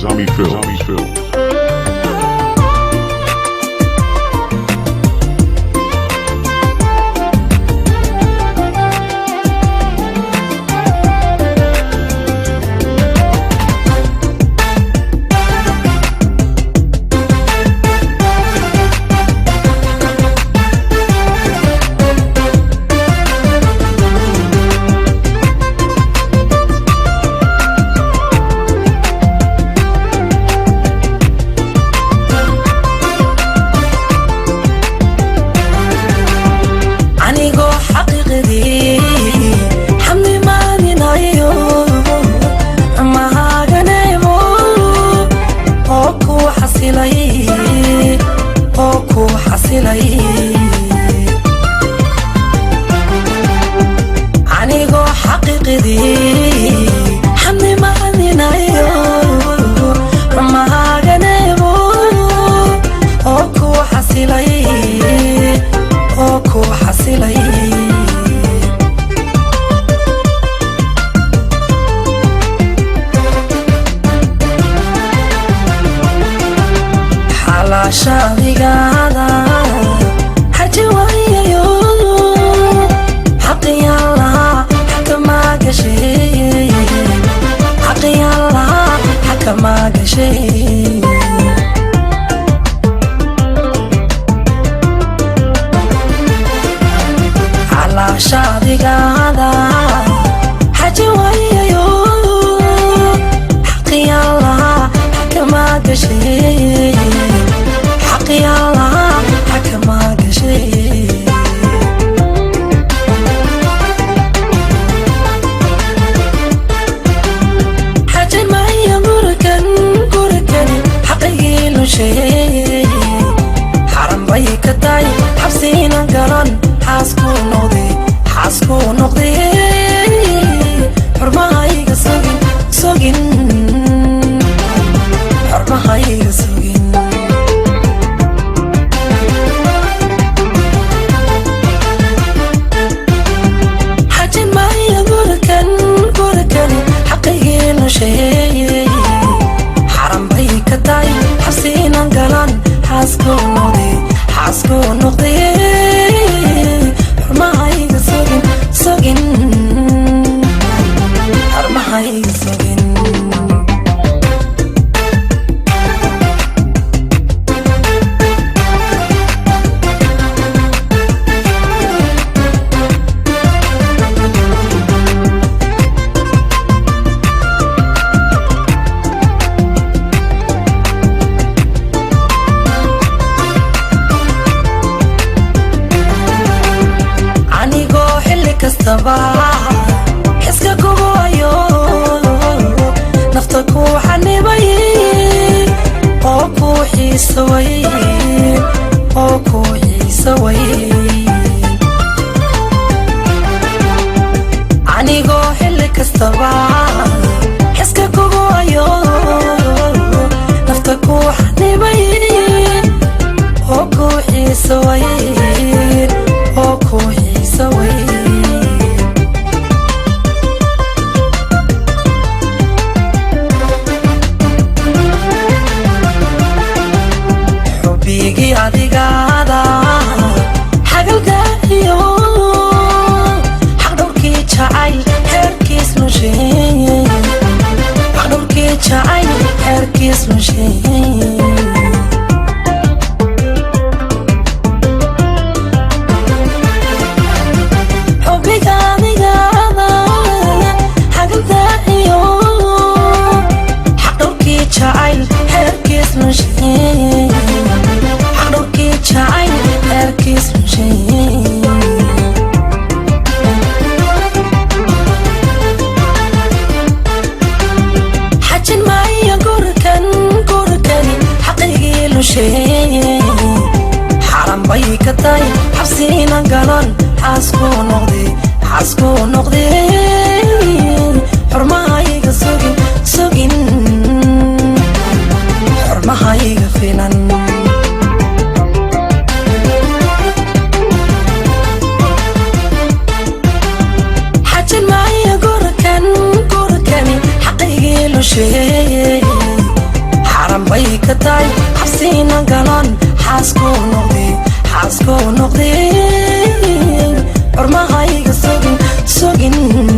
Zombie Films. Zombie Films. Anigoo xaqiiqdii xamdi maadinayo, mahaganeebo oo ku xasilay, oo ku xasilay. Anigoo xaqiiqdii xamdi maadinayo, mahaganeebo oo ku xasilay, oo ku xasilay. Xalaashaadigaada xaji waayayo, xaqiyaan lahaa xakamaa gashay, xaqiyaan lahaa xakamaa gashay. Xalaashaadigaada xaji waayayo, xaqiyaan lahaa xakamaa gashay, xaqiyaan lahaa xakamaa gashay. Xaji maya gurigan, gurigani xaqigii lusheeyey, xaran bay ka tahay xabsiina galan, xaaskuu noqday, xaaskuu noqday. Xurmahayga sugin, sugin, xurmahayga sugin. Xajin maya gurigan, gurigani xaqigii lusheeyey, xaran bay ka tahay xabsiinan galan, xaaskuu noqday, xaaskuu noqday. Xurmahayga sugin, sugin, xurmahayga sugin. Anigoo xilli kastaba xiska kugu hayo, nafta kuu xanibay oo kuu xiisa way, oo kuu xiisa way. Anigoo xilli kastaba xiska kugu hayo, nafta kuu xanibay oo kuu xiisa way, oo kuu xiisa way. Xubigii adigaada xagalgaayo, xaqdhowrkii jacayl xeerkiis nusheeye, xaqdhowrkii jacayl xeerkiis nusheeye. Xubiga adigaada xagalgaayo, xaqdhowrkii jacayl xeerkiis nusheeye, xaqdhowrkii jacayl xeerkiis nusheeye. Xajin maayo gurigan, gurigani xaqigii lusheeye, xaran bay ka tahay xabsiina galan, xaaskuu noqday, xaaskuu noqday. Xurmahayga sugin, sugin, xurmahayga filan. Xajin maayo gurigan, gurigani xaqigii lusheeye. Xaaskuu noqde, xaaskuu noqde, xurmahayga sugin, sugin.